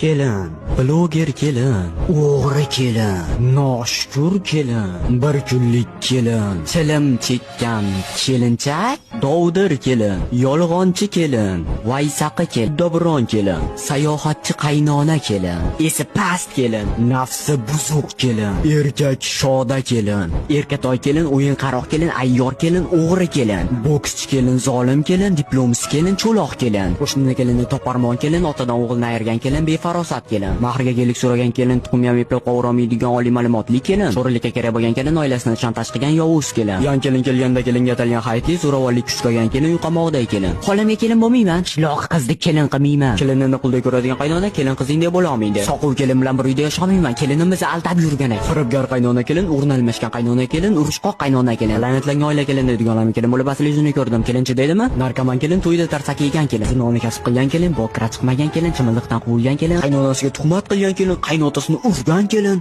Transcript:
Kelin, bloger kelin, o'g'ri kelin, noshukur kelin, bir kunlik kelin, chilim chekkan kelinchak, dovdir kelin, yolg'onchi kelin, vaysaqi kelin, dobron kelin, sayohatchi qaynona kelin, esi past kelin, nafsi buzuq kelin, erkak shoda kelin, erkatoy kelin, o'yinqaroq kelin, ayyor kelin, o'g'ri kelin, bokschi kelin, zolim kelin, diplomsiz kelin, cho'loq kelin, qo'shnini kelini toparmon kelin, otadan o'g'ilni ayirgan kelin, befarosat kelin, mahriga gelik so'ragan kelin, tuxum ham eplab qovurolmaydigan oliy ma'lumotli kelin, sho'rlikka kerak bo'lgan kelin, oilasini shantaj qilgan yovuz kelin, yon kelin kelganda kelinga atalgan hayitli zo'ravonlik kuchgagan kelin, uy kelin. Xolamga kelin bo'lmayman, qishloq qizni kelin qilmayman. Kelinini quldek ko'radigan qaynona kelin qizingdek bo'la olmaydi. Soquv kelin bilan bir uyda yashaolmayman, kelinimizni aldab yurgan ekan. Firibgar qaynona kelin, o'rni almashgan qaynona kelin, urushqoq qaynona kelin, la'natlangan oila kelin deydigan kelin bo'lib asli yuzini ko'rdim. Kelinchi deydimi? Narkoman kelin, to'yda tarsaki yegan kelin, zinoni kasb qilgan kelin, bokira chiqmagan kelin, chimildiqdan quvilgan kelin, qaynonasiga tuhmat qilgan kelin, qaynotasini urgan kelin.